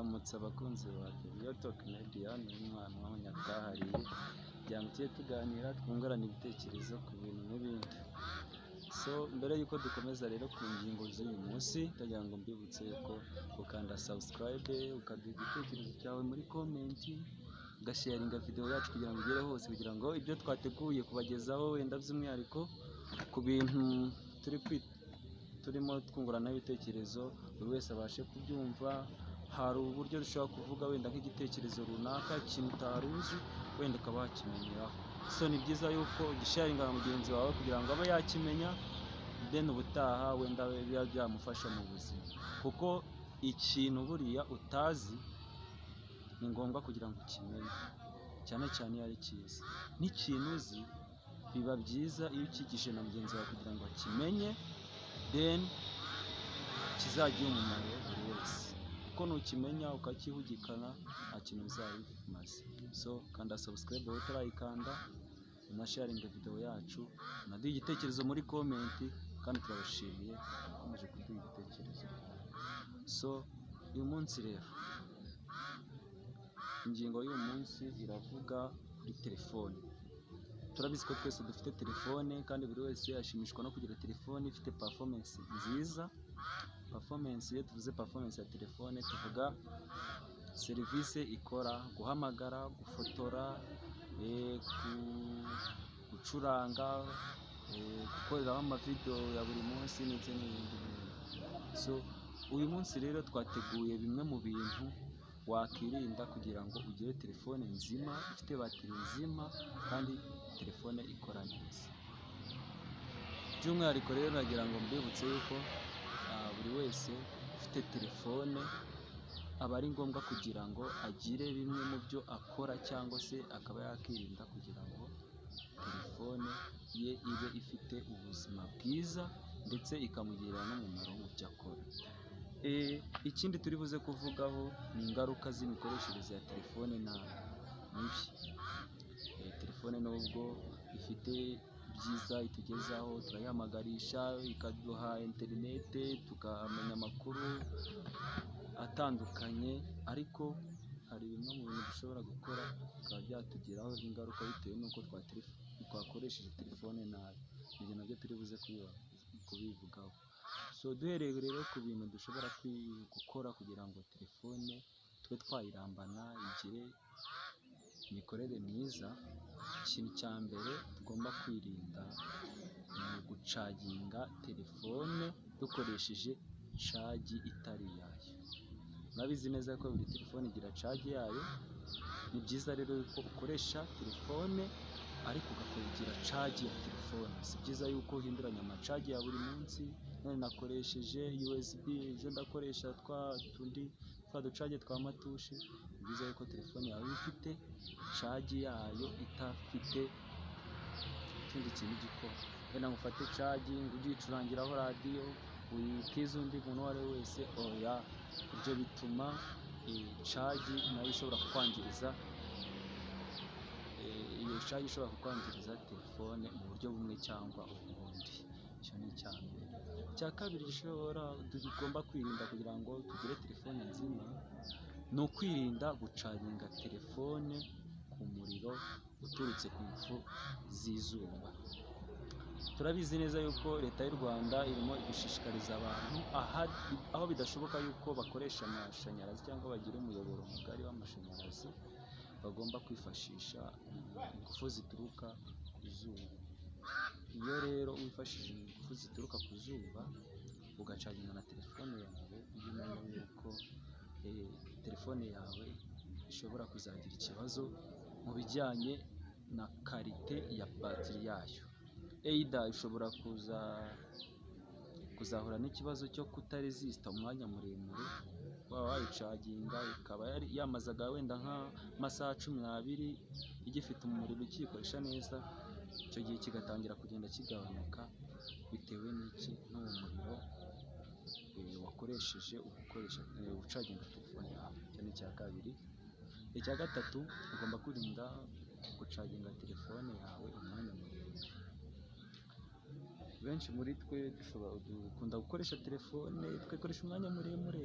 Kubaramutsa abakunzi ba Real Talk Media, ni umwana w'abanyatwahariye kugira ngo tujye tuganira, twungurane ibitekerezo ku bintu n'ibindi. So mbere y'uko dukomeza rero ku ngingo z'uyu munsi, ndagira ngo mbibutse ko gukanda subscribe, ukaduha igitekerezo cyawe muri comment, ugasharinga video yacu kugira ngo igere hose, kugira ngo ibyo twateguye kubagezaho, wenda by'umwihariko ku bintu turimo twungurana ibitekerezo, buri wese abashe kubyumva. Hari uburyo dushobora kuvuga wenda nk'igitekerezo runaka, ikintu utari uzi, wenda ukaba wakimenyeraho. So ni byiza yuko ugisharinga na mugenzi wawe kugira ngo abe yakimenya, then ubutaha wenda biba byamufasha mu buzima, kuko ikintu buriya utazi ni ngombwa kugira ngo ukimenye, cyane cyane iyo ari cyiza. N'ikintu uzi biba byiza iyo ukigishije na mugenzi wawe kugira ngo akimenye, then kizagire umumaro buri wese, kuko nukimenya ukakihugikana nta kintu bizaba bimaze. So kanda subscribe wowe utarayikanda, unasharinge video yacu, unaduhe igitekerezo muri comment, kandi turabashimiye abakomeje kuduha ibitekerezo. So uyu munsi rero, ingingo y'uyu munsi iravuga kuri telefone. Turabizi ko twese dufite telefone, kandi buri wese ashimishwa no kugira telefone ifite performance nziza. Performance, iyo tuvuze performance ya telefone, tuvuga serivisi ikora: guhamagara, gufotora, gucuranga, gukoreraho amavideo ya buri munsi, ndetse n'ibindi bintu. So uyu munsi rero twateguye bimwe mu bintu wakirinda kugira ngo ugire telefone nzima, ifite batiri nzima kandi telefone ikora neza. By'umwihariko rero nagira ngo mbibutse yuko buri wese ufite telefone aba ari ngombwa kugira ngo agire bimwe mu byo akora, cyangwa se akaba yakirinda kugira ngo telefone ye ibe ifite ubuzima bwiza, ndetse ikamugirira n'umumaro mu byo akora. Ikindi turi buze kuvugaho ni ingaruka z'imikoreshereze ya telefone nabi mibi. Telefone nubwo ifite ibyiza itugezaho, turayihamagarisha, ikaduha interinete, tukamenya amakuru atandukanye, ariko hari bimwe mu bintu dushobora gukora bikaba byatugiraho ingaruka bitewe n'uko twakoresheje telefone nabi. Ibyo nabyo turi buze kubivugaho. So duhereye rero ku bintu dushobora gukora kugira ngo telefone tube twayirambana, igire imikorere myiza, ikintu cya mbere tugomba kwirinda ni ugucaginga telefone dukoresheje cagi itari iyayo. Murabizi neza ko buri telefone igira cagi yayo. Ni byiza rero ko ukoresha telefone ariko ugakugira cagi ya telefone. Si byiza yuko uhinduranya amacagi ya buri munsi: none nakoresheje USB, ejo ndakoresha twa tundi twa ducage twa matushe. Ni byiza yuko telefone yawe iba ifite cagi yayo, idafite ikindi kintu gikora, wenda ngo ufate cagi ngo ujye uyicurangiraho radiyo, uyitize undi muntu uwo ari we wese. Oya, ibyo bituma cagi nayo ishobora kukwangiriza, iyo cagi ishobora kukwangiriza telefone mu buryo bumwe cyangwa ubundi. Icyo ni icya mbere. Icya kabiri gishobora tugomba kwirinda kugira ngo tugire telefone nzima ni ukwirinda gucaginga telefone ku muriro uturutse ku ngufu z'izuba. Turabizi neza yuko Leta y'u Rwanda irimo gushishikariza abantu, aho bidashoboka yuko bakoresha amashanyarazi cyangwa bagira umuyoboro mugari w'amashanyarazi, bagomba kwifashisha ingufu zituruka ku zuba. Iyo rero wifashishije ingufu zituruka ku zuba ugacaginga na telefone yawe, ujye umenya yuko telefone yawe ishobora kuzagira ikibazo mu bijyanye na qualité ya batiri yayo. Either ishobora kuzahura n'ikibazo cyo kutaresisita umwanya muremure, waba wayicaginga ikaba yamazaga wenda nk'amasaha 12 igifite umuriro, ukiyikoresha neza, icyo gihe kigatangira kugenda kigabanuka bitewe n'iki? N'uwo muriro wakoresheje ukoresha ucaginga telefone yawe. Icyo ni icya kabiri. Icya gatatu, ugomba kwirinda gucaginga telefone yawe umwanya muremure. Benshi muri twe dukunda gukoresha telefone, tukayikoresha umwanya muremure.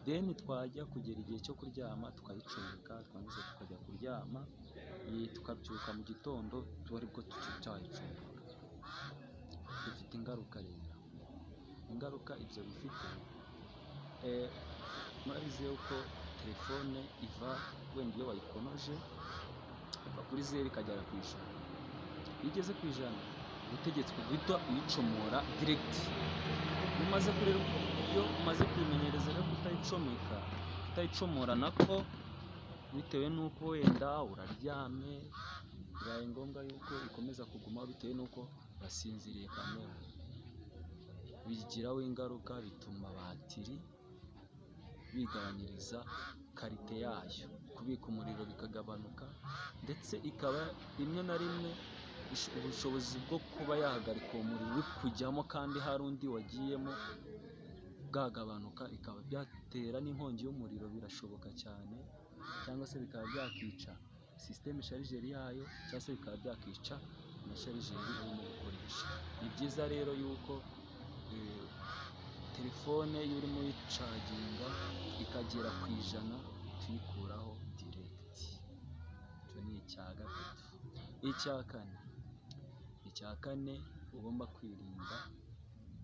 Then twajya kugera igihe cyo kuryama tukayicomeka, twarangiza tukajya kuryama, tukabyuka mu gitondo tuba aribwo tucyayicomeka. Bifite ingaruka rero, ingaruka ibyo bifite, murabizi yuko telefone iva wenda iyo wayikonoje iva kuri zeru ikagera ku 100. Iyo igeze ku 100 uba utegetswe guhita uyicomora direct. Iyo umaze kuyimenyereza rero kutayicomeka, kutayicomora nako, bitewe n'uko wenda uraryamye, bibaye ngombwa yuko ikomeza kugumaho bitewe n'uko urasinziriye kamere, bigiraho ingaruka, bituma batiri bigabanyiriza qualité yayo, kubika umuriro bikagabanuka, ndetse ikaba rimwe na rimwe ubushobozi bwo kuba yahagarika uwo muriro uri kujyamo kandi hari undi wagiyemo bwagabanuka, ikaba byatera n'inkongi y'umuriro, birashoboka cyane, cyangwa se bikaba byakica système chargeur yayo, cyangwa se bikaba byakica na chargeur urimo gukoresha. Ni byiza rero yuko telefone iyo urimo uyicaginga ikagera ku 100 tuyikuraho direct. Icyo ni icya gatatu. Icya kane ugomba kwirinda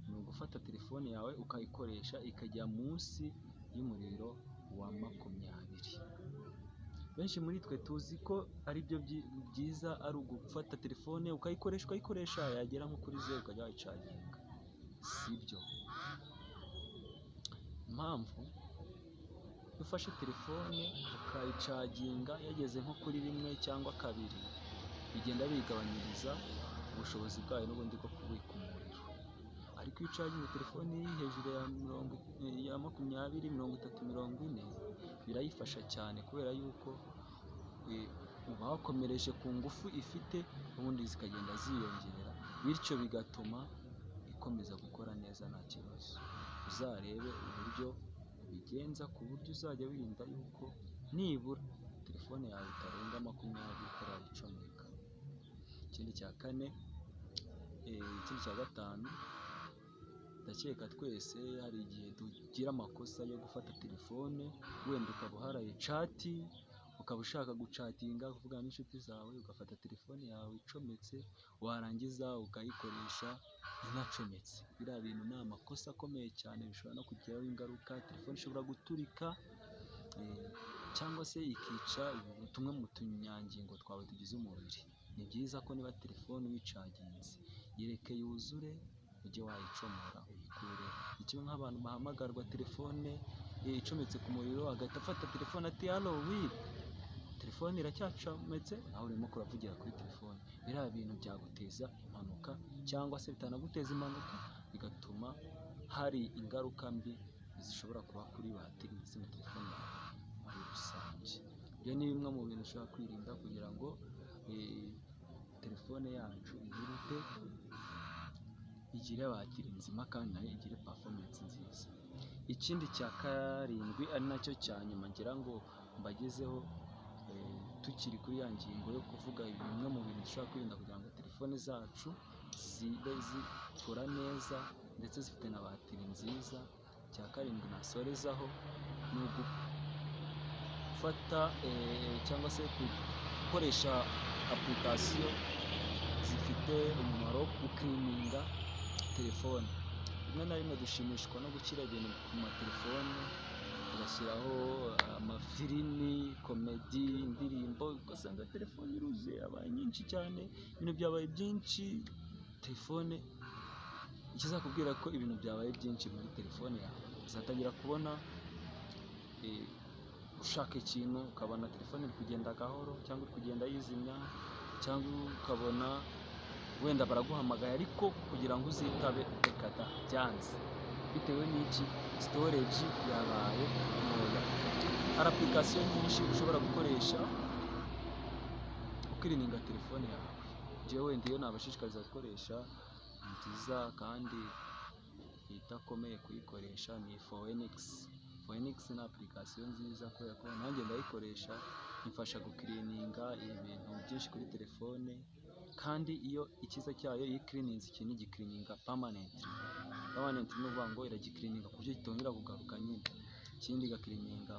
ni ugufata telefone yawe ukayikoresha ikajya munsi y'umuriro wa 20. Benshi muri twe tuzi ko ari byo byiza, ari ugufata telefone ukayikoresha ukayikoresha, yagera nko kuri zeru ukajya wayicaginga. Si byo. Impamvu, iyo ufashe telefone ukayicaginga yageze nko kuri rimwe cyangwa kabiri, bigenda biyigabanyiriza ubushobozi bwayo n'ubundi bwo kubika umuriro. Ariko iyo ucaginze telefone iri hejuru ya 20, 30, 40, birayifasha cyane kubera yuko uba wakomereje ku ngufu ifite, ubundi zikagenda ziyongera, bityo bigatuma ikomeza gukora neza nta kibazo. Uzarebe uburyo ubigenza ku buryo uzajya wirinda yuko nibura telefone yawe itarenga 20 utarayicomeka. Ikindi cya kane, ikindi cya gatanu, ndakeka twese hari igihe tugira amakosa yo gufata telefone, wenda ukaba uharaye chat, ukaba ushaka gucatinga, kuvugana n'inshuti zawe, ugafata telefone yawe icometse, warangiza ukayikoresha inacometse. Biriya bintu ni amakosa akomeye cyane, bishobora no kugiraho ingaruka, telefone ishobora guturika cyangwa se ikica tumwe mu tunyangingo twawe tugize umubiri. Ni byiza ko niba telefone uyicaginze, yireke yuzure ujye wayicomora uyikureho. Ni kimwe nk'abantu bahamagarwa telefone icometse ku muriro, agahita afata telefone ati: "Allo, oui", telefone iracyacometse nawe urimo kuravugira kuri telefone. Biriya bintu byaguteza impanuka, cyangwa se bitanaguteza impanuka bigatuma hari ingaruka mbi zishobora kuba kuri batiri ndetse na telefone yawe muri rusange. Ibyo ni bimwe mu bintu ushobora kwirinda kugira ngo telefone yacu igire ute, igire batiri nzima kandi nayo igire performance nziza. Ikindi cya karindwi ari nacyo cya nyuma ngira ngo mbagezeho, tukiri kuri ya ngingo yo kuvuga bimwe mu bintu dushobora kwirinda kugira ngo telefone zacu zibe zikora neza ndetse zifite na batiri nziza, icya karindwi nasorezaho ni ugufata cyangwa se gukoresha application zifite umumaro wo gukirininga telefone. Rimwe na rimwe dushimishwa no gushyira ibintu ku matelefone, tugashyiraho amafilimi, comedy, indirimbo, ugasanga telefone iruzuye yabaye nyinshi cyane, ibintu byabaye byinshi, telefone, ikizakubwira ko ibintu byabaye byinshi muri telefone yawe, uzatangira kubona ushaka ikintu ukabona telefone iri kugenda gahoro cyangwa iri kugenda yizimya, cyangwa ukabona wenda baraguhamagaye ariko kugira ngo uzitabe reka da, byanze. Bitewe n'iki? Storage yabaye ntoya. Hari application nyinshi ushobora gukoresha ukirininga telefone yawe. Njyewe wenda iyo nabashishikariza gukoresha nziza kandi idakomeye kuyikoresha ni Phoenix. Phoenix ni application nziza kubera ko nanjye ndayikoresha, imfasha gukirininga ibintu byinshi kuri telefone, kandi iyo icyiza cyayo, iyo ikirininze ikintu igikirininga permanently. Permanently ni ukuvuga ngo iragikirininga ku buryo kitongera kugaruka nyine. Ikindi igacleaninga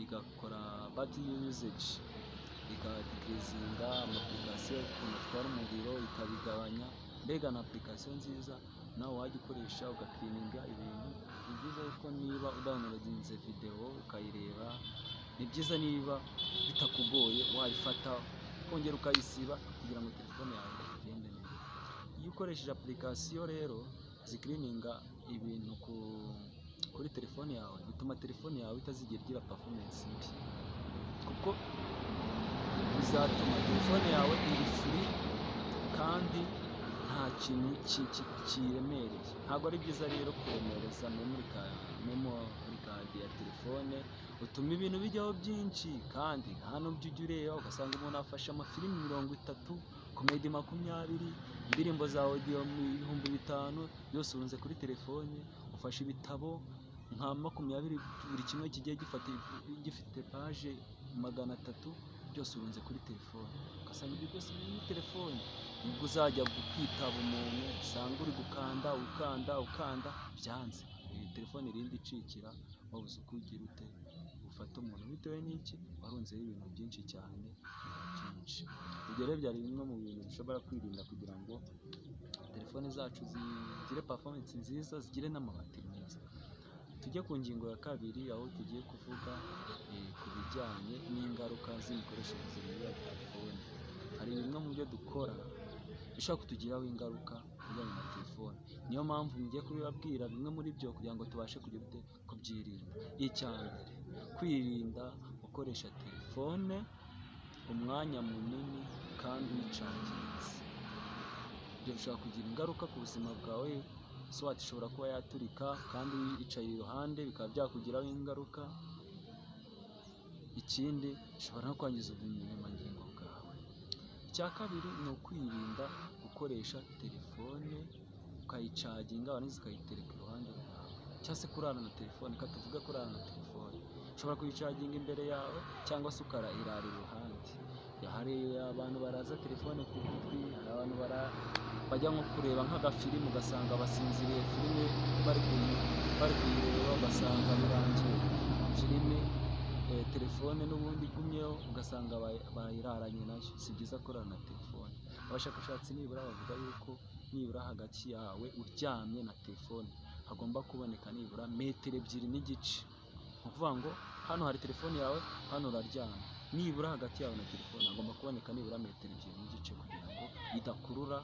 igakora battery usage, ikadecreasinga ama application ukuntu atwara umuriro ikabigabanya. Mbega ni application nziza nawe wajya ukoresha ugacleaninga ibintu. Ni byiza ko niba udownloadinze videwo ukayireba, ni byiza niba bitakugoye wayifata ukongera ukayisiba kugira ngo telefone yawe igende neza. Iyo ukoresheje application rero zicleaninga ibintu kuri telefone yawe, bituma telefone yawe itazigera igira performance mbi, kuko bizatuma telefone yawe iri free kandi nta kintu kiyiremereye. Ntabwo ari byiza rero kuremereza memory card ya telefone, utuma ibintu bijyaho byinshi kandi nta n'ubyo ujya ureba, ugasanga umuntu afashe amafilimi 30, comedy 20, indirimbo za audio 5000, byose urunze kuri telefone. Ufashe ibitabo nka 20, buri kimwe kigiye gifite page 300, byose urunze kuri telefone, ugasanga ibyo byose biri muri telefone. Nibwo uzajya kwitaba umuntu usanga uri gukanda, ukanda, ukanda, byanze. Iyi telefone irindi icikira, wabuze uko ugira ute ufate umuntu, bitewe n'iki? Warunzeho ibintu byinshi cyane byinshi. Ibyo rero byari bimwe mu bintu dushobora kwirinda kugira ngo telefone zacu zigire performance nziza, zigire n'amabatiri meza. Tujye ku ngingo ya kabiri, aho tugiye kuvuga ku bijyanye n'ingaruka z'imikoreshereze mibi ya telefone. Hari bimwe mu byo dukora bishobora kutugiraho ingaruka ku bijyanye na telefone, niyo mpamvu ngiye kubibabwira bimwe muri byo kugira ngo tubashe kugira ute? Kubyirinda. Icya mbere, kwirinda gukoresha telefone umwanya munini kandi uyicaginze. Ibyo bishobora kugira ingaruka ku buzima bwawe. Swat ishobora kuba yaturika kandi uyicaye iruhande, bikaba byakugiraho ingaruka. Ikindi, ishobora no kwangiza uburemangingo bwawe. Icya kabiri ni ukwirinda gukoresha telefone ukayicaginga warangiza ukayitereka iruhande rwawe, cyangwa se kurarana na telefone. Reka tuvuge kurarana na telefone, ushobora kuyicaginga imbere yawe cyangwa se ukayirara iruhande. Hari abantu baraza telefone ku gutwi, hari abantu bajya nko kureba nk'agafilimu ugasanga basinziriye filime bari kuyireba, ugasanga birangiye filime telefone n'ubundi igumyeho, ugasanga bayiraranye nayo. Si byiza kurarana na telefone. Abashakashatsi nibura bavuga yuko nibura hagati yawe uryamye na telefone hagomba kuboneka nibura metero 2.5. Ni ukuvuga ngo hano hari telefone yawe, hano uraryamye, nibura hagati yawe na telefone hagomba kuboneka nibura metero 2.5 kugira ngo idakurura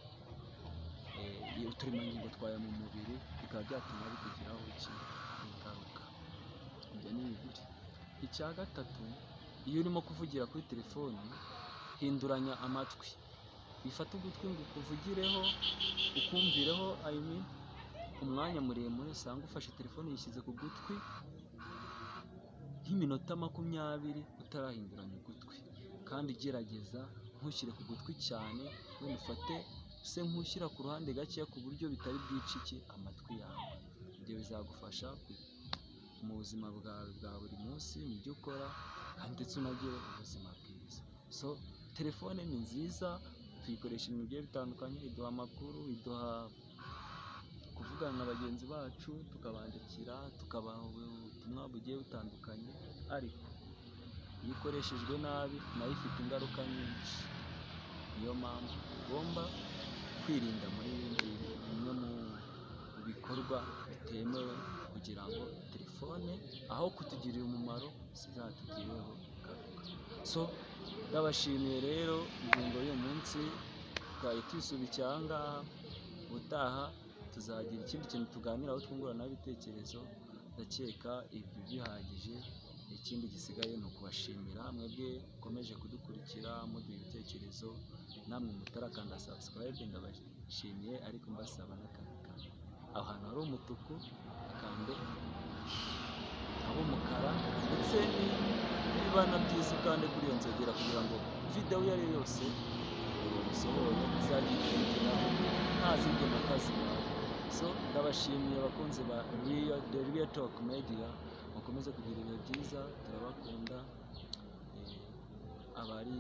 uturemangingo twawe mu mubiri, bikaba byatuma bikugiraho iki? Ingaruka. Ibyo ni bibiri. Icya gatatu, iyo urimo kuvugira kuri telefone hinduranya amatwi, wifate ugutwi ngo ukuvugireho ukumvireho, I mean, umwanya muremure. Usanga ufashe telefone uyishyize ku gutwi nk'iminota 20 utarahinduranya ugutwi, kandi gerageza ntushyire ku gutwi cyane, wenda ufate use nk'ushyira ku ruhande gakeya ku buryo bitari bwice iki? Amatwi yawe. Ibyo bizagufasha mu buzima bwawe bwa buri munsi, mu byo ukora, kandi ndetse unagire ubuzima bwiza. So telefone ni nziza, tuyikoresha ibintu bigiye bitandukanye, iduha amakuru, iduha kuvugana na bagenzi bacu, tukabandikira, tukabaha ubutumwa bugiye butandukanye, ariko iyo ikoreshejwe nabi nayo ifite ingaruka nyinshi. Niyo mpamvu tugomba kwirinda muri ibi ngibi, bimwe mu bikorwa bitemewe, kugira ngo telefone aho kutugirira umumaro zizatugireho ingaruka. So ndabashimiye rero, ingingo y'uyu munsi twari tuyisubikiye aha ngaha. Ubutaha tuzagira ikindi kintu tuganiraho, twunguranaho ibitekerezo. Ndakeka ibi bihagije. Ikindi gisigaye ni ukubashimira mwebwe mukomeje kudukurikira muduha ibitekerezo. Namwe mutarakanda subscribe ndabashimiye, ariko mbasaba n'akandi kantu, aho hantu hari umutuku akande, habe umukara, ndetse niba na byiza ukande kuri iyo nzogera kugira ngo videwo iyo ari yo yose usohoye izajye ikugeraho nta zindi mpaka zibaye. So ndabashimiye abakunzi ba The Real Talk Media, mukomeze kugira ibihe byiza, turabakunda. Abari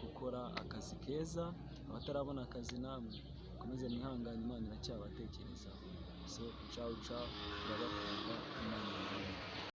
gukora akazi keza, abatarabona akazi namwe mukomeze mwihangane, Imana iracyabatekerezaho. So ciao ciao, turabakunda, Imana ibarinde.